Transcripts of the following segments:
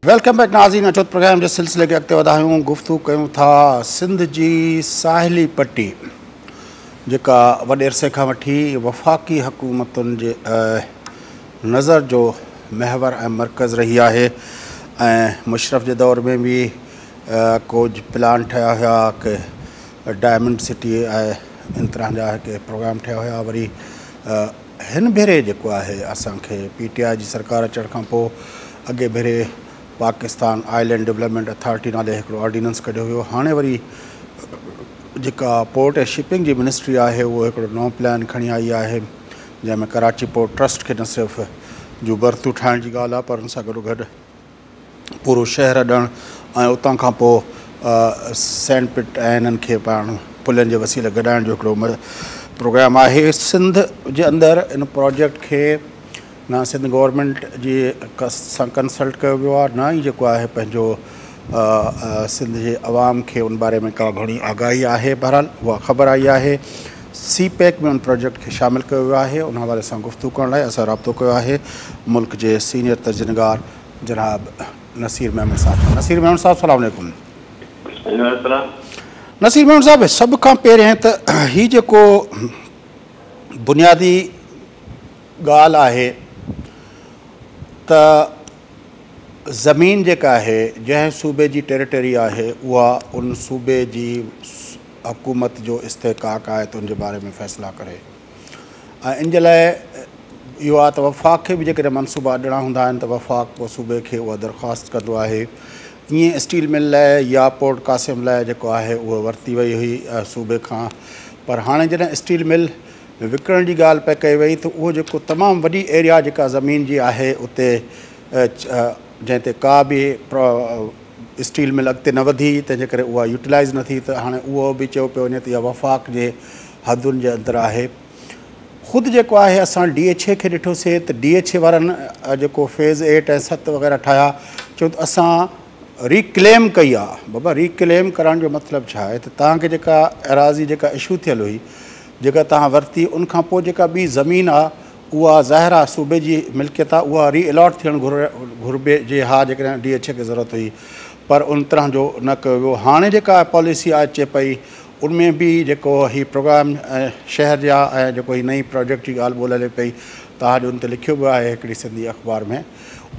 Welcome back ناظرين، اچو ته پروگرام جي سلسلي کي اڳتي وڌايون. گفتگو ڪيون ٿا سنڌ جي ساحلي پٽي جيڪا وڏي عرصي کان وٺي وفاقي حڪومتن جي نظر جو محور ۽ مرڪز رهي آهي ۽ مشرف جي دور ۾ به ڪجهه پلان ٺهيا هيا ڪي ڊائمنڊ سٽي ۽ ان طرح جا هڪ پروگرام ٺهيا هيا. وري هن ڀيري جيڪو آهي اسان کي پي ٽي آء جي سرڪار اچڻ کان پوءِ اڳي ڀيري پاڪستان آئلينڊ ڊولپمينٽ اٿارٽي نالي هڪڙو آرڊيننس ڪڍيو ويو. هاڻي وري جيڪا پورٽ ۽ شپنگ جي منسٽري آهي اهو هڪڙو نئون پلان کڻي آئي آهي، جنهن ۾ ڪراچي پورٽ ٽرسٽ کي نه صرف جون برٿون ٺاهڻ جي ڳالهه آهي پر ان سان گڏو گڏ پورو شهر اڏڻ ۽ اتان کان پوءِ سينڊ پٽ ۽ انهن کي پاڻ پلن جي وسيلي گڏائڻ جو هڪڙو پروگرام آهي. سنڌ جي اندر ان پروجيڪٽ کي نه سنڌ گورنمينٽ جي سان ڪنسلٽ ڪيو ويو آهي، نه ئي جيڪو آهي پنهنجو سنڌ جي عوام کي ان باري ۾ ڪا گهڻي آگاهي آهي. بهرحال اها خبر آئي آهي سي پيڪ ۾ ان پروجيڪٽ کي شامل ڪيو ويو آهي. ان حوالي سان گفتگو ڪرڻ لاءِ اسان رابطو ڪيو آهي ملڪ جي سينيئر تجزينگار جناب نصير ميمڻ صاحب سان. نصير ميمڻ صاحب السلام عليڪم. نصير ميمڻ صاحب، سڀ کان پهرين ته هي جيڪو بنيادي ڳالهه آهي ته زمين جيڪا آهي جنهن صوبي جي ٽيريٽري آهي اها ان صوبي جي حڪومت جو استحقاق آهي ته ان جي باري ۾ فيصلا ڪري ۽ ان جي لاءِ اهو آهي ته وفاق کي به جيڪڏهن منصوبا ڏيڻا هوندا آهن ته وفاق پوءِ صوبي کي اها درخواست ڪندو آهي. ائين اسٽيل مل لاءِ يا پورٽ قاسم لاءِ جيڪو آهي اهو ورتي وئي هئي صوبي کان، پر هاڻي جڏهن اسٽيل مل وڪڻڻ جي ڳالهه پئي ڪئي وئي ته اهو جيڪو تمام وڏي ايريا جيڪا زمين جي آهي اتي جنهن تي ڪا به اسٽيل مل اڳتي نه وڌي، تنهن جي ڪري اها يوٽيلائيز نه ٿي، ته هاڻي اهو به چيو پيو وڃي ته اها وفاق جي حدن جي اندر آهي. خود جيڪو آهي اسان ڊي ايڇ اي کي ڏٺوسين ته ڊي ايڇ اي وارن جيڪو فيز 8 ۽ 7 وغيره ٺاهيا، چيو ته اسان ريڪليم ڪئي آهي. بابا ريڪليم ڪرڻ جو مطلب ڇا آهي ته توهان کي جيڪا ايراضي جيڪا اشو ٿيل هئي جيڪا توهان ورتي ان کان پوءِ جيڪا ٻي زمين آهي اها ظاهر آهي صوبي جي ملڪيت آهي، اها ري الاٽ ٿيڻ گهربي جي ها جيڪڏهن ڊي ايڇ اي کي ضرورت هئي، پر ان طرح جو نه ڪيو ويو. هاڻي جيڪا پاليسي اچي پئي ان ۾ به جيڪو هي پروگرام شهر جا ۽ جيڪو هي نئين پروجيڪٽ جي ڳالهه ٻولهه هلي پئي، توهان جو ان تي لکيو ويو آهي هڪڙي سنڌي اخبار ۾،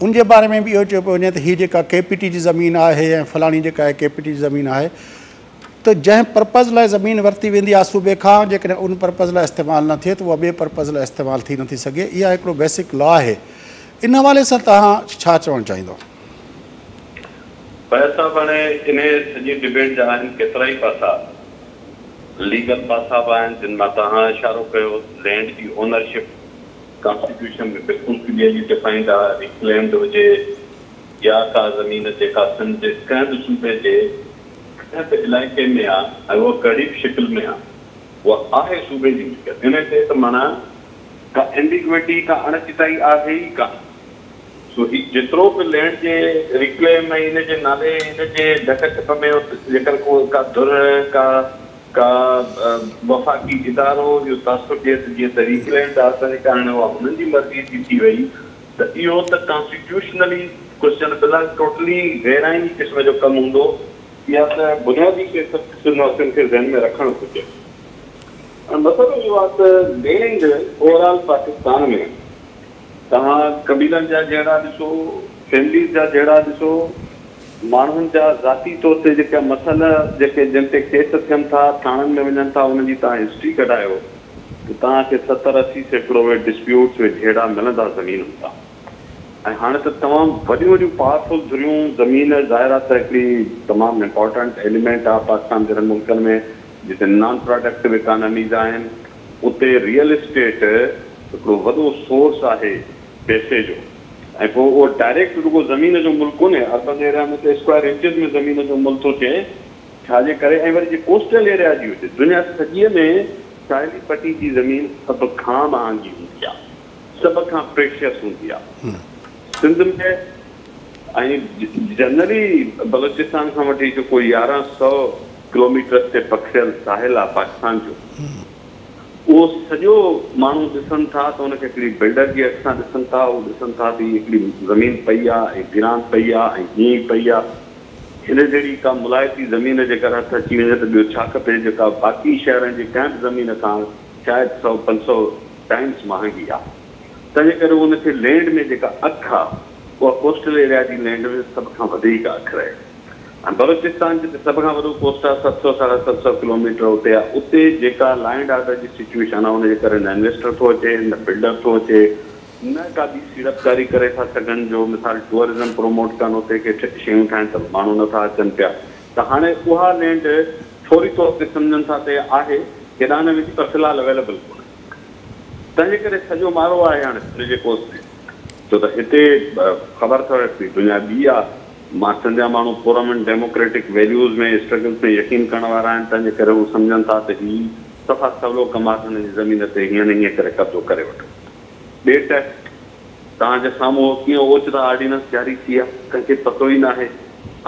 ان جي باري ۾ به اهو چيو پيو وڃي ته هي جيڪا ڪي پي ٽي جي زمين آهي ۽ فلاڻي جيڪا آهي ڪي پي ٽي جي زمين آهي، ته جنهن پرپز لاءِ زمين ورتي ويندي آهي صوبي کان، جيڪڏهن ان پرپز لاءِ استعمال نه ٿئي ته اها ٻئي پرپز لاءِ استعمال ٿي نٿي سگهي. اها هڪڙو بيسڪ لا آهي. ان حوالي سان توهان ڇا چوڻ چاهيندو؟ ڀائي صاحب، هاڻي ان سڄي ڊبيٽ جا آهن ڪيترا ئي پاسا، ليگل پاسا به آهن جن مان توهان اشارو ڪيو. لينڊ جي اونرشپ ڪانسٽيٽيوشن ۾ بلڪل ڪليئرلي ڊفائنڊ آهي، ريڪليمڊ هجي يا ڪا زمين جيڪا سنڌ جي ڪنهن به صوبي جي ڪنهن به علائقي ۾ آهي ۽ اها ڪهڙي به شڪل ۾ آهي، اها آهي صوبي جي ملڪيت. ان تي ته معنيٰ ڪا ايمبيگوئٽي ڪا اڻچتائي آهي ئي ڪانه. سو هي جيترو به لينڊ جي ريڪليم ۽ ان جي نالي ان جي ڍڪ ڇپ ۾ جيڪر ڪو ڪا ڌر ڪا ڪا وفاقي ادارو اهو تاثر ڏئي ته جيئن ته ريڪليمڊ آهي تنهن ڪارڻ اها هنن جي مرضيءَ جي ٿي وئي، ته اهو ته ڪانسٽيٽيوشنلي ڪوئسچنبل آهي، ٽوٽلي غير آئيني قسم جو ڪم هوندو. اها ته بنيادي شيءِ سڀ سنڌ واسين کي ذهن ۾ رکڻ گهرجي. ۽ مسئلو اهو آهي ته لينڊ اوور آل پاڪستان ۾ توهان قبيلن جا جهيڙا ڏسو، فيمليز جا جهيڙا ڏسو، ماڻهن جا ذاتي طور تي جيڪا مسئلا جيڪي جن تي ڪيس ٿين ٿا، ٿاڻن ۾ وڃن ٿا، انهن جي توهان هسٽري ڪڍايو ته توهان کي 70-80% اهي ڊسپيوٽس اهي جهيڙا ملندا زمينن تان. ۽ هاڻي ته تمام وڏيون وڏيون پاورفل ڌريون، زمين ظاهر آهي ته هڪڙي تمام امپارٽنٽ ايليمينٽ آهي پاڪستان جهڙن ملڪن ۾ جتي نان پراڊڪٽو اڪاناميز آهن، اتي ريئل اسٽيٽ هڪڙو وڏو سورس آهي پئسي جو. ۽ پوءِ اهو ڊائريڪٽ رڳو زمين جو ملهه ڪونهي، اربن ايريا ۾ ته اسڪوائر انچز ۾ زمين جو ملهه ٿو ٿئي، ڇا جي ڪري. ۽ وري جي ڪوسٽل ايريا جي هجي، دنيا سڄيءَ ۾ ساحلي پٽي جي زمين سڀ کان مهانگي هوندي آهي، سڀ کان پريشيس هوندي آهي. سنڌ ۾ ۽ جنرلي بلوچستان کان وٺي جيڪو 1100 ڪلو ميٽر تي پکڙيل ساحل آهي پاڪستان جو، اهو سڄو ماڻهو ڏسن ٿا ته ان کي هڪڙي بلڊر جي اک سان ڏسن ٿا. اهو ڏسن ٿا ته هي هڪڙي زمين پئي آهي ۽ ويران پئي آهي ۽ ائين ئي پئي آهي. هن جهڙي ڪا ملائتي زمين جيڪر هٿ اچي وڃي ته ٻيو ڇا کپي، جيڪا باقي شهرن جي ڪنهن به زمين کان شايد 100 500 ٽائمز مهانگي آهي. تنهنجي ڪري ان کي لينڊ ۾ جيڪا اک آهي اها ڪوسٽل ايريا جي لينڊ ۾ سڀ کان وڌيڪ اک رهي. ۽ بلوچستان جتي سڀ کان وڏو ڪوسٽ آهي 700 750 ڪلوميٽر اتي آهي، اتي جيڪا لا اينڊ آرڊر جي سچويشن آهي ان جي ڪري نه انويسٽر ٿو اچي، نه بلڊر ٿو اچي، نه ڪا ٻي سيڙپڪاري ڪري ٿا سگهن جو مثال ٽوئرزم پروموٽ ڪن، اتي ڪي شيون ٺاهن ته ماڻهو نٿا اچن پيا. ته هاڻي اها لينڊ فوري طور تي سمجهن ٿا ته آهي، ڪيڏانهن نه ويندي پر في الحال اويليبل ڪونهي. تنهنجي ڪري سڄو مارو آهي هاڻي سنڌ جي ڪوسٽ تي، ڇو ته هتي خبر اٿو هڪڙي دنيا ٻي آهي. مان سنڌ جا ماڻهو پرامن ڊيموڪريٽڪ ويليوز ۾ اسٽرگلز ۾ يقين ڪرڻ وارا آهن، تنهنجي ڪري هو سمجهن ٿا ته هي صفا سولو ڪم آهي ته هنن جي زمين تي هيئن نه هيئن ڪري قبضو ڪري وٺو. ٻيٽ توهان جي سامهون ڪيئن اوچتا آرڊيننس جاري ٿي آهي، ڪنهن کي پتو ئي ناهي.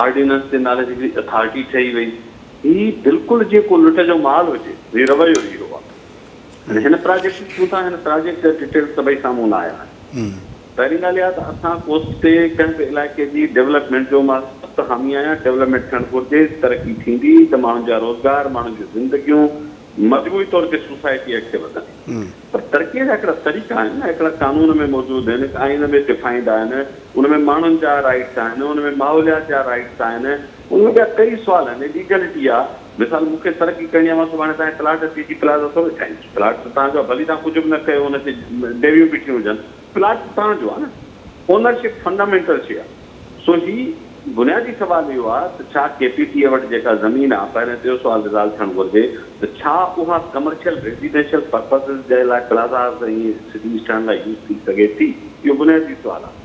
آرڊيننس جي نالي تي هڪڙي اٿارٽي ٺهي وئي. هي بلڪل جيئن ڪو لٽ جو مال هجي، هي رويو اهو آهي. هاڻي هن پراجيڪٽ تي اچون ٿا، هن پراجيڪٽ جا ڊيٽيلز سڀئي سامهون نه آيا آهن. پهرين ڳالهه اها ته اسان ڪوسٽ تي ڪنهن به علائقي جي ڊولپمينٽ جو مان سخت حامي آهيان، ڊولپمينٽ ٿيڻ گهرجي، ترقي ٿيندي ته ماڻهن جا روزگار، ماڻهن جون زندگيون، مجموعي طور تي سوسائٽي اڳتي وڌندي. پر ترقي جا هڪڙا طريقا آهن نه، هڪڙا قانون ۾ موجود آهن، آئين ۾ ڊفائنڊ آهن، ان ۾ ماڻهن جا رائٽس آهن، ان ۾ ماحوليات جا رائٽس آهن، ان ۾ ٻيا ڪئي سوال آهن، ليگلٽي آهي. مثال مون کي ترقي ڪرڻي آهي، مان سڀاڻي توهان جي پلاٽ اچي جي پلازا ٿورو ٺاهيندس، پلاٽ ته توهان جو آهي، ڀلي توهان ڪجهه به نه ڪيو، ان تي ديويون بيٺيون هجن، پلاٽ ته توهان جو آهي نه، اونرشپ فنڊامينٽل شيء آهي. سو هي بنيادي سوال اهو آهي ته ڇا ڪي پي ٽي اي وٽ جيڪا زمين آهي، پهرين ته اهو سوال ريزالو ٿيڻ گهرجي ته ڇا اها ڪمرشل ريزيڊنشل پرپزز جي لاء پلازاز ۽ سٽيز ٺاهڻ لاء يوز ٿي سگهي ٿي؟ اهو بنيادي سوال آهي.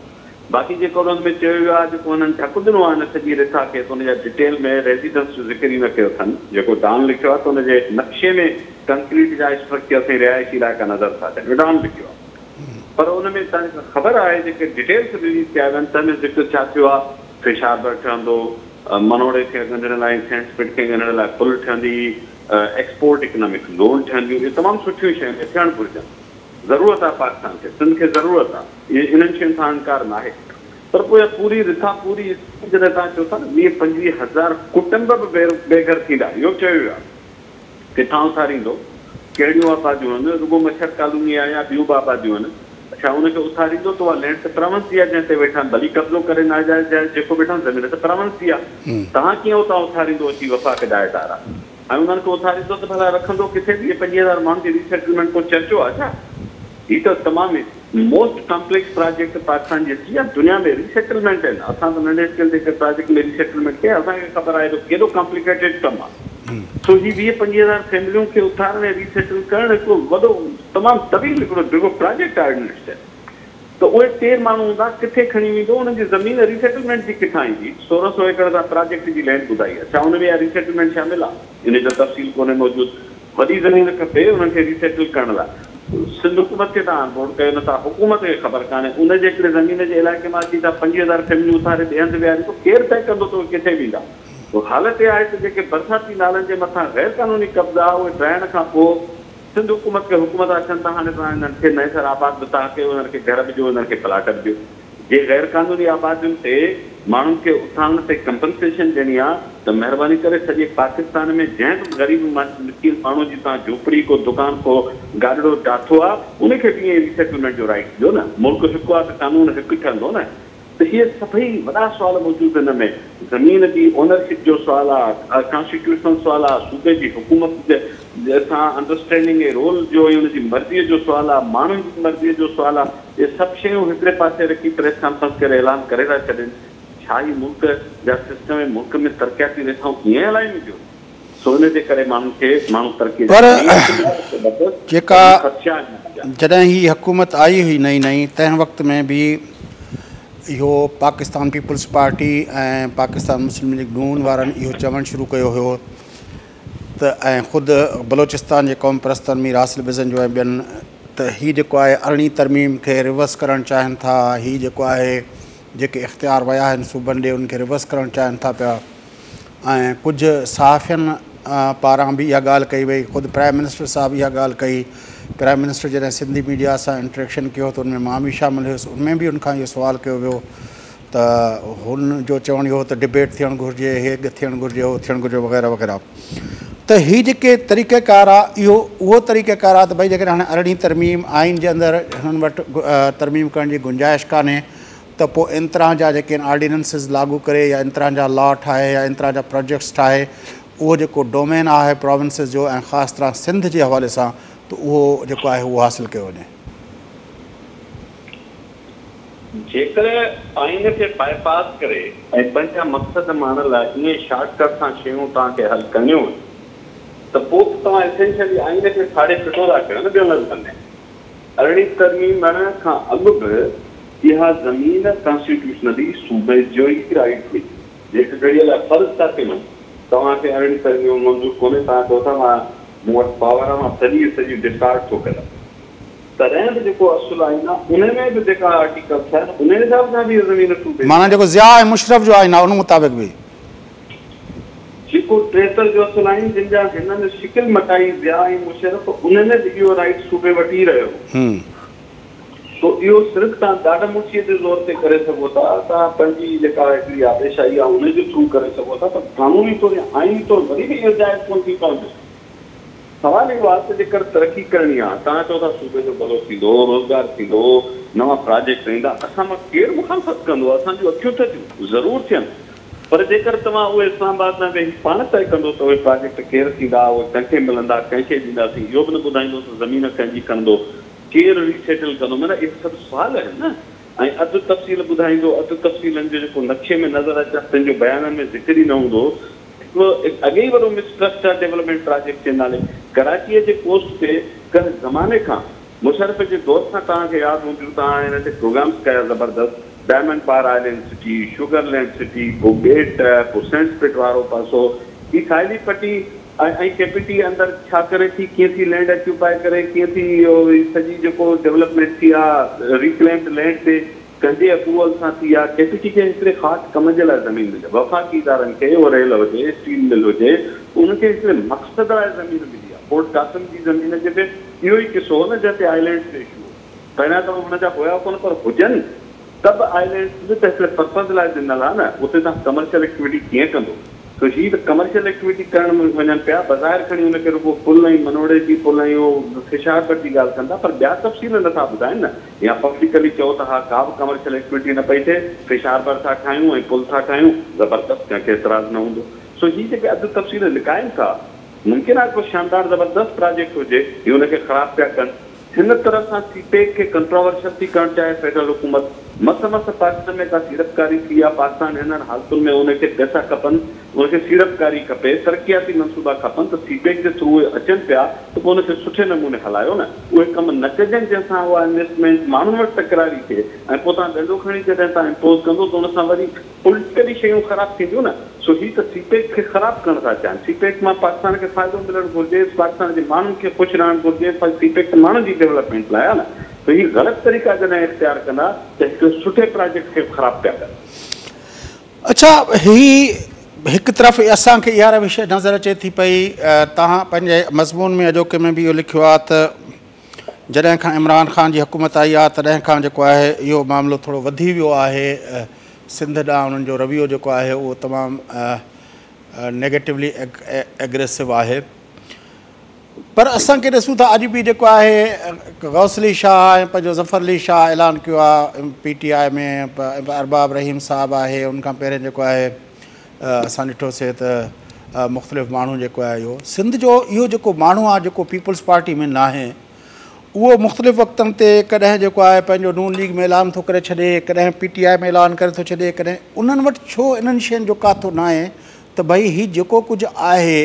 باقي جيڪو ان ۾ چيو ويو آهي، جيڪو هنن ڍڪ ڏنو آهي هن سڄي رٿا کي ته ان جا ڊٽيل ۾ ريزيڊنس جو ذڪر ئي نه ڪيو اٿن. جيڪو ڊان لکيو آهي ته ان جي نقشي ۾ ڪنڪريٽ جا اسٽرڪچرس ۽ رهائشي علائقا نظر ٿا اچن. اهو ڊان لکيو آهي. پر ان ۾ توهان کي خبر آهي جيڪي ڊٽيلس رليز ڪيا ويا آهن تنهن ۾ ذڪر ڇا ٿيو آهي؟ فش هاربر ٺهندو، منوڙي کي ڳنڍڻ لاء ۽ سينڊ پٽ کي ڳنڍڻ لاء پل ٺهندي، ايڪسپورٽ اڪنامڪ زون ٺهنديون، اهي تمام سٺيون شيون آهن، ٿيڻ گهرجن. ضرورت آهي پاڪستان کي، سنڌ کي ضرورت آهي، اهي انهن شين سان انڪار ناهي. پر پوء اها پوري رٿا پوري اسڪيم جڏهن توهان چئو ٿا نه 20 25 هزار ڪٽنب به بي گهر ٿيندا، اهو به چيو ويو آهي. ڪٿان اٿاريندو؟ ڪهڙيون آباديون آهن؟ رڳو مڇر ڪالوني آهي يا ٻيون به آباديون آهن؟ ڇا ان کي اٿاريندو ته اها لينڊ ته پراونس جي آهي جنهن تي ويٺا آهن، ڀلي قبضو ڪري ناجائز جائز جيڪو ويٺا آهن، زمين ته پراونس جي آهي. توهان ڪيئن اتان اٿاريندو اچي وفاق جا ادارا ۽ انهن کي اٿاريندو ته ڀلا رکندو ڪٿي؟ 20 25 هزار ماڻهن جي ريسيٽلمينٽ ڪو چرچو آهي ڇا؟ هي ته تمام موسٽ ڪامپليڪس پراجيڪٽ پاڪستان جي هسٽري يا دنيا ۾ ريسيٽلمينٽ آهن. اسان ته ننڍي اسڪيل تي هڪ پراجيڪٽ ۾ ريسيٽلمينٽ ڪئي، اسان کي خبر آهي ته ڪيڏو ڪامپليڪيٽيڊ ڪم آهي. سو هي 20 25 هزار فيمليون کي اٿارڻ ۽ ريسيٽل ڪرڻ هڪڙو وڏو تمام طويل هڪڙو ڊگهو پراجيڪٽ آهي ان ته اهي ڪير ماڻهو هوندا، ڪٿي کڻي ويندو، انهن جي زمين ريسيٽلمينٽ جي ڪٿان ايندي؟ 1600 ايڪڙ تان پراجيڪٽ جي لينڊ ٻڌائي آهي، ڇا ان ۾ اها ريسيٽلمينٽ شامل آهي؟ ان جو تفصيل ڪونهي موجود. وڏي زمين کپي انهن کي ريسيٽل ڪرڻ لاء. سنڌ حڪومت کي توهان آن بورڊ ڪيو نه ٿا، حڪومت کي خبر ڪانهي. ان جي هڪڙي زمين جي علائقي مان اچي توهان 25 هزار فيمليون اٿاري ٻئي هنڌ ويهاريندو، ڪير طئي ڪندو ته اهي ڪٿي ويندا؟ پوء حالت اها آهي ته جيڪي برساتي نالن جي مٿان غير قانوني قبضا اهي ڊاهڻ کان پوء سنڌ حڪومت کي حڪم ٿا ٿين ته هاڻي توهان انهن کي نئين سر آباد به توهان ڪيو، انهن کي گهر به ڏيو، انهن کي پلاٽ به ڏيو. جي غير قانوني آبادين تي ماڻهن کي اٿارڻ تي ڪمپنسيشن ڏيڻي آ ته مهرباني ڪري سڄي پاڪستان ۾ جنهن به غريب مسڪين ماڻهو جي توهان جهوپڙي ڪو دڪان ڪو گاڏڙو ڊاٿو آ ان کي به ائين ريسيٽلمينٽ جو رائيٽ ڏيو نه. ملڪ هڪ آ ته قانون هڪ ٺهندو نه. ته اهي سڀئي وڏا سوال موجود هن ۾ زمين جي اونرشپ جو سوال آ، ڪانسٽيٽيوشنل سوال آ، صوبي جي حڪومت سان انڊرسٽينڊنگ ۽ رول جو ۽ ان جي مرضيء جو سوال آ، ماڻهن جي مرضيء جو سوال آ، اهي سڀ شيون هڪڙي پاسي رکي پريس ڪانفرنس ڪري اعلان ڪري ٿا ڇڏين. ڇا هي ملڪ جا سسٽم ۽ ملڪ ۾ ترقياتي رٿائون ائين هلايون وينديون؟ سو ان جي ڪري ماڻهن کي ماڻهو ترقي پر جيڪا جڏهن هي حڪومت آئي هئي نئين نئين تنهن وقت ۾ به اهو Pakistan peoples party ۽ Pakistan Muslim league نون وارن اهو چوڻ شروع ڪيو هيو ته ۽ خود بلوچستان جي قوم پرستن مير حاصل بزنجو ۽ ٻين ته هي جيڪو آهي ارڙهين ترميم کي ريورس ڪرڻ چاهين ٿا، هي جيڪو آهي جيڪي اختيار ويا آهن صوبن ڏي انهن کي ريورس ڪرڻ چاهين ٿا پيا ۽ ڪجهه صحافين پاران به اها ڳالهه ڪئي وئي، خود پرائم منسٽر صاحب اها ڳالهه ڪئي. پرائم منسٽر جڏهن سنڌي ميڊيا سان انٽريڪشن ڪيو ته ان ۾ مان به شامل هيس، ان ۾ به ان کان اهو سوال ڪيو ويو ته هن جو چوڻ اهو ته ڊبيٽ ٿيڻ گهرجي، هي ٿيڻ گهرجي، هو ٿيڻ گهرجي وغيره وغيره. ته هي جيڪي طريقه ڪار آ اهو اهو طريقه ڪار آ ته ڀئي جيڪڏهن هاڻي 18 ترميم آئين جي اندر هنن وٽ ترميم ڪرڻ جي گنجائش ڪانهي ته پوء ان طرح جا جيڪي آهن آرڊيننسز لاڳو ڪري يا ان طرح جا لا ٺاهي يا ان طرح جا پراجيڪٽس ٺاهي اهو جيڪو ڊومين آهي پراونسز جو ۽ خاص طرح سنڌ جي حوالي سان ته اهو جيڪو آهي اهو حاصل ڪيو وڃي. جيڪڏهن آئين کي باء پاس ڪري ۽ پنهنجا مقصد ماڻڻ لاء ائين شارٽ ڪٽ سان شيون توهان کي حل ڪرڻيون آهن ته پوء ته توهان اسينشلي آئين کي ڦاڙي ڦٽو ٿا ڪيو نه. ٻين لفظن ۾ 18 ترميم کان اڳ به اها زمين ڪانسٽيٽيوشنلي صوبي جو ئي رائيٽ هئي. جي هڪ گهڙيء لاء فرض ٿا ڪيون توهان کي 18 ترميم منظور ڪونهي، توهان چئو ٿا مان مون وٽ پاور آهي مان سڄي سڄي ڊسڪارڊ ٿو ڪريان، تڏهن به جيڪو اصل آئين آهي ان ۾ به جيڪا آرٽيڪلس آهن ان حساب سان به اها زمين صوبي جي معنيٰ آهي. جيڪو ضياء ۽ مشرف جو آئين آهي ان مطابق به. جيڪو 73 جو اصل آئين جن جا هنن شڪل مٽائي ضياء ۽ مشرف ان ۾ به اهو رائيٽ صوبي وٽ ئي رهيو. سو اهو صرف توهان ڏاڍ مڙسيء جي زور تي ڪري سگهو ٿا، توهان پنهنجي جيڪا هڪڙي آپيشاهي آهي ان جي ٿرو ڪري سگهو ٿا پر قانوني طور يا آئيني طور وري به اهو جائز ڪونه ٿي پوندو. سوال اهو آهي ته جيڪر ترقي ڪرڻي آهي، توهان چئو ٿا صوبي جو ڀلو ٿيندو، روزگار ٿيندو، نوان پراجيڪٽ ايندا، اسان مان ڪير مخالفت ڪندو؟ اسان جون اکيون ٿڌيون ضرور ٿين، پر جيڪر توهان اهي اسلام آباد ۾ ويهي پاڻ طئي ڪندو ته اهي پراجيڪٽ ڪير ٿيندا، اهي ڪنهن کي ملندا، ڪنهن کي ڏينداسين، اهو به نه ٻڌائيندو ته زمين ڪنهن جي کڻندو، ڪير ري سيٽل ڪندو، معنيٰ اهي سڀ سوال آهن نه، ۽ اڌ تفصيل ٻڌائيندو، اڌ تفصيلن جو جيڪو نقشي ۾ نظر اچن تن جو بيانن ۾ ذڪر ئي نه هوندو. هڪڙو اڳي ئي وڏو مس ٽرسٽ آهي ڊولپمينٽ پراجيڪٽ جي نالي ڪراچيء جي ڪوسٽ تي ڪنهن زماني کان مشرف جي دور کان توهان کي ياد هونديون توهان هن تي پروگرامس ڪيا زبردست diamond bar island city, sugar land city, پوء ٻيٽ، پوء سينڊ پٽ وارو پاسو، هي ساحلي پٽي ۽ ڪي پي ٽي اندر ڇا ڪري ٿي ڪيئن ٿي لينڊ اڪيوپائي ڪري ڪيئن ٿي اهو سڄي جيڪو ڊولپمينٽ ٿي آ ريڪليمڊ لينڊ تي ڪنهن جي اپروول سان ٿي آ، ڪي پي ٽي کي هڪڙي خاص ڪم جي لاء زمين ملي، وفاقي ادارن کي اهو ريل هجي، اسٽيل مل هجي، انهن کي هڪڙي مقصد لاء زمين ملي آ، پورٽ قاسم جي زمين جي به اهو ئي قصو هو نه جنهن تي آئلينڊز جو اشو هو، پهريان ته ان جا هيا ڪونه پر هجن ته به آئلينڊز به ته هڪڙي پرپز لاء ڏنل آ نه، اتي توهان ڪمرشل ايڪٽيوٽي ڪيئن ڪندو؟ سو هي ته ڪمرشل ايڪٽيوٽي ڪرڻ ۾ وڃن پيا، بظاهر کڻي ان کي رڳو پل ۽ منوڙي جي پل ۽ اهو فش هاربر جي ڳالهه ڪن ٿا پر ٻيا تفصيل نٿا ٻڌائن نه. يا پبلڪلي چئو ته ها ڪا به ڪمرشل ايڪٽيوٽي نه پئي ٿئي، فش هاربر ٿا ٺاهيون ۽ پل ٿا ٺاهيون، زبردست ڪنهن کي اعتراض نه هوندو. سو هي جيڪي اڌ تفصيل لڪائن ٿا، ممڪن آهي ڪو شاندار زبردست پراجيڪٽ هجي، هي ان کي خراب پيا ڪن. هن طرح سان سي پيڪ کي ڪنٽراورشل ٿي ڪرڻ چاهي فيڊرل حڪومت، مس مس پاڪستان ۾ ڪا سيڙپڪاري ٿي آ، پاڪستان هنن حالتن ۾ ان کي پئسا کپن، ان کي سيڙپڪاري کپي، ترقياتي منصوبا کپن ته سي پيڪ جي ٿرو اهي اچن پيا ته پوء ان کي سٺي نموني هلايو نه، اهي ڪم نه ڪجن جنهن سان اها انويسٽمينٽ ماڻهن وٽ تڪراري ٿئي ۽ پوء توهان ڏنڊو کڻي جڏهن توهان امپوز ڪندو ته ان سان وري پوليٽيڪلي شيون خراب ٿينديون نه، سو هي ته سي پيڪ کي خراب ڪرڻ ٿا چاهن، سي پيڪ مان پاڪستان کي فائدو ملڻ گهرجي، پاڪستان جي ماڻهن کي خوش رهڻ گهرجي، سي پيڪ ته ماڻهن جي ڊولپمينٽ لاء آهي نه، سو هي غلط طريقا جڏهن اختيار ڪندا ته هڪڙي سٺي پراجيڪٽ کي به خراب پيا ڪن. اڇا هي هڪ طرف اسان کي اها روش نظر اچي ٿي پئي، توهان پنهنجي مضمون ۾ اڄوڪي ۾ به اهو لکيو آهي ته جڏهن کان عمران خان جي حڪومت آئي آهي تڏهن کان جيڪو آهي اهو معاملو ٿورو وڌي ويو آهي، سنڌ ڏانهن انهن جو رويو جيڪو آهي اهو تمام نيگيٽولي ايگريسو آهي. پر اسان کي ڏسون ٿا اڄ به جيڪو آهي غوث علي شاهه ۽ پنهنجو ظفر علي شاهه اعلان ڪيو آهي پي ٽي آء ۾ ارباب رحيم صاحب آهي ان کان پهرين جيڪو آهي اسان ڏٺوسي ته مختلف ماڻهو جيڪو آهي اهو سنڌ جو اهو جيڪو ماڻهو آهي جيڪو پيپلز پارٽي ۾ ناهي اهو مختلف وقتن تي ڪڏهن جيڪو آهي پنهنجو نون ليگ ۾ اعلان ٿو ڪري ڇڏي ڪڏهن پي ٽي آء ۾ اعلان ڪري ٿو ڇڏي ڪڏهن انهن وٽ ڇو انهن شين جو ڪاٿو ناهي ته ڀئي هي جيڪو ڪجهه آهي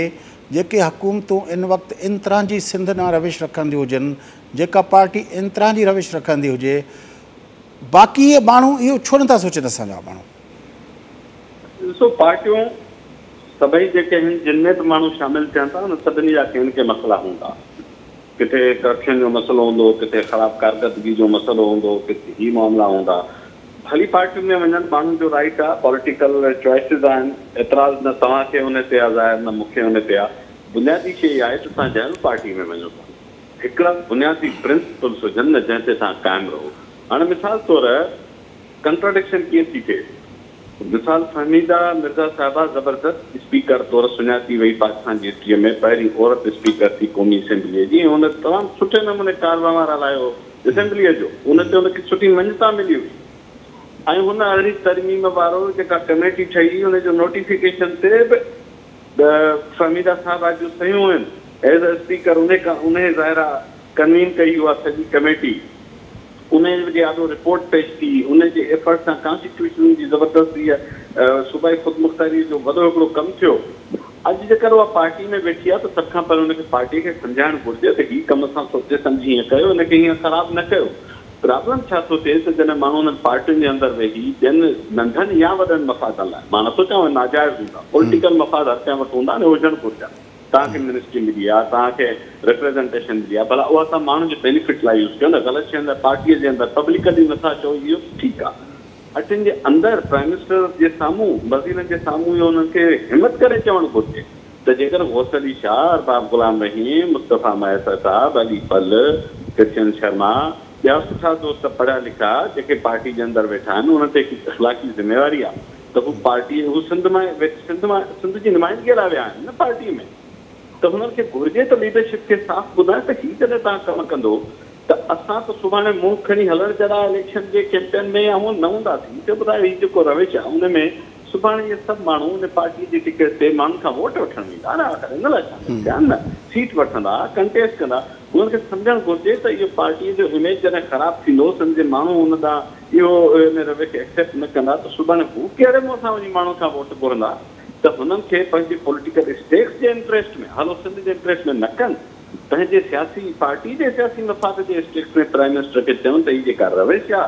جيڪي حڪومتون ان وقت ان طرح جي سنڌ ڏانهن روش رکنديون هجن، جيڪا پارٽي ان طرح جي روش رکندي هجي، باقي اهي ماڻهو اهو ڇو نٿا سوچين اسان جا ماڻهو. ڏسو پارٽيون سڀئي جيڪي آهن جن ۾ به ماڻهو شامل ٿين ٿا انهن سڀني جا ڪي نه ڪي مسئلا هوندا. ڪٿي ڪرپشن جو مسئلو هوندو، ڪٿي خراب ڪارڪردگي جو مسئلو هوندو، ڪٿي هي معاملا هوندا. ڀلي پارٽين ۾ وڃن، ماڻهن جو رائيٽ آ، پوليٽيڪل چوائسز آهن، اعتراض نه توهان کي ان تي آ ظاهر نه مون کي ان تي آ. بنيادي شيء اها آهي ته توهان جنهن به پارٽي ۾ وڃو ٿا هڪڙا بنيادي پرنسپلس هجن نه جنهن تي توهان قائم رهو. هاڻي مثال طور ڪنٽراڊڪشن ڪيئن ٿي ٿئي؟ مثال فهميده مرزا صاحبه زبردست اسپيڪر طور سڃاتي وئي پاڪستان جي هسٽريء ۾ پهرين عورت اسپيڪر ٿي قومي اسيمبليء جي ۽ هن تمام سٺي نموني ڪار وهنوار هلايو اسيمبليء جو ان تي هن کي سٺي مڃتا ملي هئي ۽ هن ارڙهين ترميم وارو جيڪا ڪميٽي ٺهي ان جو نوٽيفڪيشن تي به فهميده صاحبه جون صحيحون هين ايز اي اسپيڪر انهي ظاهر آ ڪنوين ڪئي اها سڄي ڪميٽي. انهيء جي آڏو رپورٽ پيش ٿي. ان جي ايفرٽ سان ڪانسٽيٽيوشن جي زبردست هيء صوبائي خودمختياريء جو وڏو هڪڙو ڪم ٿيو. اڄ جيڪر اها پارٽي ۾ ويٺي آهي ته سڀ کان پهريون ان کي پارٽيء کي سمجهائڻ گهرجي ته هي ڪم اسان سوچي سمجهي هيئن ڪيو، ان کي هيئن خراب نه ڪيو. پرابلم ڇا ٿو ٿئي ته جڏهن ماڻهو انهن پارٽين جي اندر ويهي ٻين ننڍن يا وڏن مفادن لاء، مان نٿو چوان اهي ناجائز هوندا، پوليٽيڪل مفاد هر ڪنهن وٽ هوندا ۽ هجڻ گهرجن. توهان کي منسٽري ملي آ، توهان کي ريپريزنٽيشن ملي آ، ڀلا اها توهان ماڻهن جي بينيفٽ لاء يوز ڪيو نه، غلط شين لاء پارٽيء جي اندر پبلڪلي نه ٿا چئو اهو ٺيڪ آ. اٺين جي اندر پرائم منسٽر جي سامهون، وزيرن جي سامهون اهو انهن کي همت ڪري چوڻ گهرجي ته جيڪر غوث علي شاهه، ارباب غلام رحيم، مصطفيٰ مهيسر صاحب، علي پلهه، ڪرشن شرما، ٻيا سٺا دوست پڙهيا لکيا جيڪي پارٽي جي اندر ويٺا آهن انهن تي هڪ اخلاقي ذميواري آ ته هو پارٽي هو سنڌ مان سنڌ مان سنڌ جي نمائندگي لاء ويا آهن نه پارٽي ۾ ته هنن کي گهرجي ته ليڊرشپ کي صاف ٻڌائين ته هي جڏهن توهان ڪم ڪندو ته اسان ته سڀاڻي منهن کڻي هلڻ جهڙا اليڪشن جي ڪيمپين ۾ يا هونئن نه هونداسين مون کي ٻڌايو هي جيڪو روش آهي ان ۾ سڀاڻي اهي سڀ ماڻهو ان پارٽي جي ٽڪيٽ تي ماڻهن کان ووٽ وٺڻ ويندا نه آخر ان لاء شامل ٿيا آهن نه سيٽ وٺندا ڪنٽيسٽ ڪندا انهن کي سمجهڻ گهرجي ته اهو پارٽي جو اميج جڏهن خراب ٿيندو سنڌ جي ماڻهو ان ڏانهن اهو ان رويي کي ايڪسيپٽ نه ڪندا ته سڀاڻي هو ڪهڙي منهن سان وڃي ماڻهن کان ووٽ گهرندا ته هنن کي پنهنجي پوليٽيڪل اسٽيڪس جي انٽريسٽ ۾ هلو سنڌ جي انٽريسٽ ۾ نه ڪن پنهنجي سياسي پارٽي جي سياسي مفاد جي اسٽيڪس ۾ پرائم منسٽر کي چون ته هي جيڪا روش آ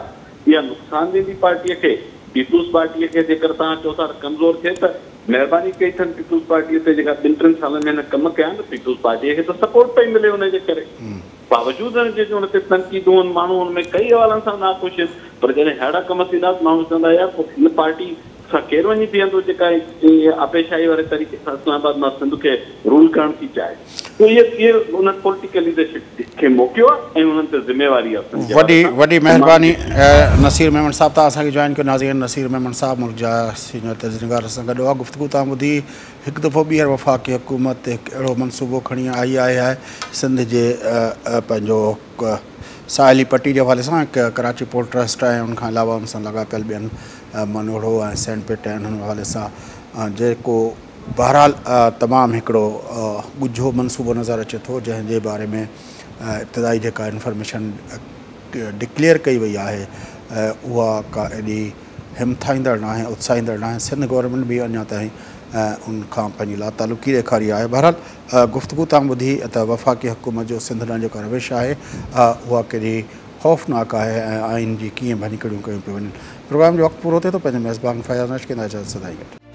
اها نقصان ڏيندي پارٽي کي پيپلز پارٽي کي جيڪر توهان چئو ٿا ته ڪمزور ٿئي ته مهرباني ڪئي اٿن پيپلز پارٽيء تي جيڪا ٻن ٽن سالن ۾ هن ڪم ڪيا آهن ته پيپلز پارٽيء کي ته سپورٽ پئي ملي ان جي ڪري باوجود ان جي جو ان تي تنقيدون آهن ماڻهو ان ۾ ڪئي حوالن سان ناخوش آهن پر جڏهن اهڙا ڪم ٿيندا ته ماڻهو چوندا يار پوء هن پارٽي سان ڪير وڃي بيهندو جيڪا ائين آپيشاهي واري طريقي سان اسلام آباد مان سنڌ کي رول ڪرڻ ٿي چاهي پوء اهي اهي انهن پوليٽيڪل ليڊرشپ کي موقعو آهي ۽ انهن تي ذميواري آهي سنڌ جي حوالي وڏي سان وڏي ته ماڻهن مهرباني کي نصير ميمڻ صاحب توهان اسان کي جوائن ڪيو ناظرين نصير ميمڻ صاحب ملڪ جا سينئر تجزيه نگار سان گڏ اها گفتگو توهان ٻڌي هڪ دفعو ٻيهر وفاقي حڪومت هڪ اهڙو منصوبو کڻي آئي آهي آهي سنڌ جي پنهنجو ساحلي پٽي جي حوالي سان ڪراچي پورٽ ٽرسٽ ۽ ان کان علاوه ان سان لاڳاپيل ٻين منوڙو ۽ سينڊ پٽ ۽ انهن حوالي سان جيڪو بهرحال تمام هڪڙو ڳجهو منصوبو نظر اچي ٿو جنهن جي باري ۾ ابتدائي جيڪا انفارميشن ڊڪليئر ڪئي وئي آهي اها ڪا ايڏي همٿائيندڙ ناهي اتساهيندڙ ناهي سنڌ گورنمينٽ به اڃا تائين ان کان پنهنجي لاتعلقي ڏيکاري آهي بهرحال گفتگو تان ٻڌي ته وفاقي حڪومت جو سنڌ ڏانهن جيڪا روش آهي اها ڪيڏي خوفناڪ آهي ۽ آئين جي ڪيئن ڀڃڪڙيون ڪيون پيون وڃن پروگرام جو وقت پورو ٿئي ٿو پنهنجي ميزبان فياض ناش کي اجازت سدائين گڏ.